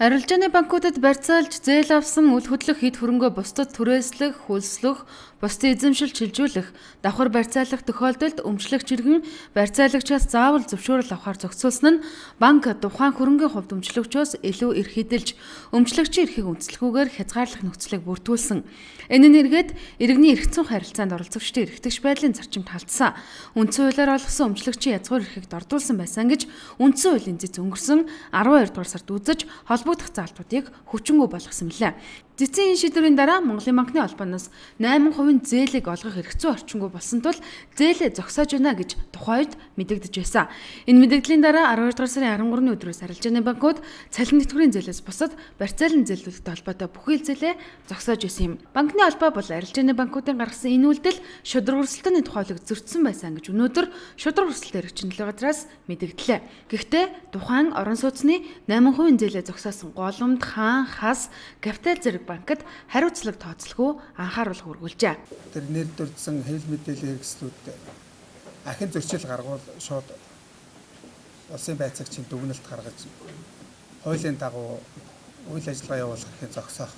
Арилжааны банкуудад барьцаалж зээл авсан үл хөдлөх хэд хөрөнгөө бусдад түрээслэх, хөлслөх, бусдын эзэмшил чилжүүлэх, давхар барьцаалах тохиолдолд өмчлөгч иргэн барьцаалагчаас заавал зөвшөөрөл авахар зохицуулсан нь банк тухайн хөрөнгийн хувьд өмчлөгчөөс илүү эрх эдэлж, өмчлөгчийн эрхийг үндэслэхгүйгээр хязгаарлах нөхцөлийг бүрдүүлсэн. Энэ нь эргээд иргэний эрх зүйн харилцаанд оролцогчдын эрхтгч байдлын зарчимд халдсан. Үндсэн хуулиар олгосон өмчлөгчийн язгуур эрхийг дордуулсан байсан гэж үндсэн хуулийн зэц өнгөрсөн 12 дугаар сард үзэж холбогдох заалтуудыг хүчингү болгосон мөлий. Зэцийн энэ шийдвэрийн дараа Монголын банкны холбооноос 8% зээлийг олгох эрх зүйн орчингүй болсон тул зээлээ зогсоож байна гэж тухайн үед мэдэгдэж байсан. Энэ мэдэгдлийн дараа 12 дугаар сарын 13-ны өдрөөс арилжааны банкуд цалин тэтгэврийн зээлээс бусад барьцаалан зээлүүдтэй холбоотой бүхий л зээлээ зогсоож байсан юм. Банкны холбоо бол арилжааны банкуудын гаргасан энэ үйлдэл шударга өрсөлдөөний тухай хуулийг зөрчсөн байсан гэж өнөөдөр шударга өрсөлдөөн эрхчлэн газраас мэдэгдлээ. Гэхдээ тухайн орон сууцны 8% зээлээ зогсоосон Голомд, Хаан, Хас, Капитал зэрэг банкд хариуцлага тооцолгүй анхааруулга өргүүлжээ. Тэр нэр дурдсан хэвлэл мэдээллийн хэрэгслүүд ахин зөрчил гаргуул шууд улсын байцаагчийн дүгнэлт гаргаж хуулийн дагуу үйл ажиллагаа явуулах эрхийг зогсоох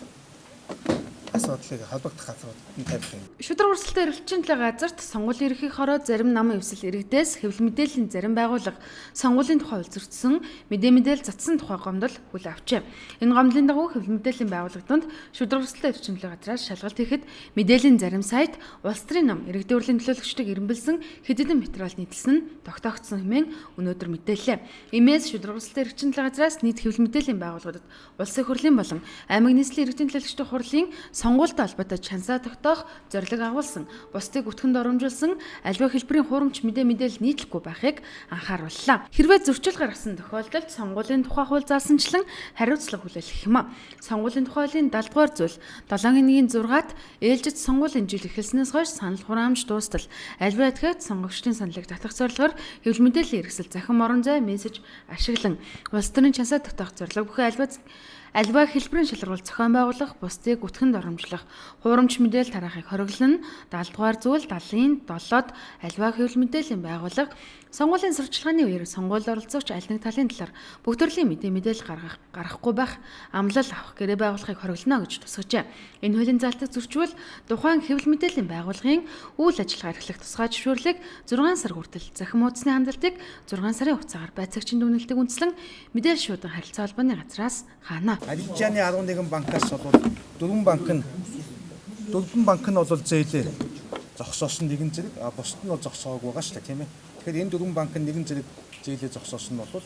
асуудлыг холбогдох газруудад нь тавих юм. Шударга өрсөлдөөн эрхлэгчийн төлөө газарт сонгуулийн эрхийг хороо зарим нам эвсэл иргэдээс хэвлэл мэдээллийн зарим байгууллага сонгуулийн тухай хууль зөрчсөн мэдээ мэдээлэл затсан тухай гомдол хүлээн авчээ. Энэ гомдлын дагуу хэвлэл мэдээллийн байгууллага донд шударга өрсөлдөөн эрхлэгчийн төлөө газраас шалгалт хийхэд мэдээллийн зарим сайт улс төрийн нам иргэдийн хурлын төлөөлөгчдийг эрэмбэлсэн хэд хэдэн материал нийтэлсэн нь тогтоогдсон хэмээн өнөөдөр мэдээллээ. Имээс шударга өрсөлдөөн эрхлэгчийн төлөө газраас нийт хэвлэл мэдээллийн байгууллагуудад улсын хурлын болон аймаг нийслэлийн иргэдийн төлөөлөгчдийн хурлын сонгуультай холбоотой чансаа тогтоох зорилго агуулсан, бусдыг өтгөнд оромжуулсан альва хэлбэрийн хуурамч мэдээ мэдээлэл нийтлэхгүй байхыг анхаарууллаа. Хэрвээ зөрчил гаргасан тохиолдолд сонгуулийн тухай хууль заасанчлан хариуцлага хүлээх юм. Сонгуулийн тухай хуулийн 70 дугаар зүйл 7-ийн 6-т ээлжид сонгуулийн жил эхэлснээс хойш санал хураамж дуустал альва этгээд сонгогчдын саналыг татах зорилгоор хэвлэл мэдээллийн хэрэгсэл захин орон зай мессеж ашиглан улс төрийн чансаа тогтоох зорилго бүхий альва хэлбэрийн шалгаруулалт зохион байгуулах, бусдыг үтгэнд оромжлох, хуурамч мэдээлэл тараахыг хориглоно. 70 дугаар зүйл 70-ийн 7-д альва хэвлэл мэдээллийн байгууллага сонгуулийн сурталчилгааны үеэр сонгуульд оролцогч аль нэг талын талаар бүх төрлийн мэдээ мэдээлэл гаргах, гаргахгүй байх, амлал авах, гэрээ байгуулахыг хориглоно гэж тусгажээ. Энэ хуулийн заалтыг зөрчвөл тухайн хэвлэл мэдээллийн байгууллагын үйл ажиллагаа эрхлэх тусгай зөвшөөрлийг 6 сар хүртэл захин хуудасны хандалтыг 6 сарын хугацаагаар байцаагчийн дүгнэлтийг үндэслэн мэдээлэл шуудан харилцаа холбооны газраас хаана. Арилжааны 11 банкаас бол дөрвөн банк нь бол зээлээ зогсоосон нэгэн зэрэг, а бусд нь бол зогсоогүй байгаа шүү дээ, тийм ээ. Тэгэхээр энэ дөрвөн банк нь нэгэн зэрэг зээлээ зогсоосон нь бол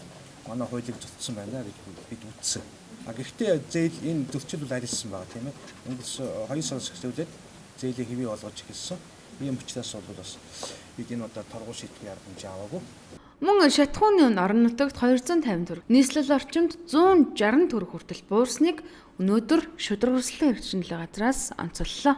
манай хуулийг зөрчсөн байна гэж бид үзсэн. А гэхдээ зээл энэ зөрчил бол арилсан байгаа, тийм ээ. Өнгөрсөн 2 сараас эхлүүлээд зээлээ хэвээ болгож эхэлсэн. Ийм учраас бол бас бид энэ удаа торгуул шийтгэх арга хэмжээ аваагүй. Мөн шатхууны үн орон нутагт 250 төгрөг, нийслэл орчимд 160 төгрөг хүртэл буурсныг өнөөдөр шударга өрсөлдөөн эрхчлэн газраас онцоллоо.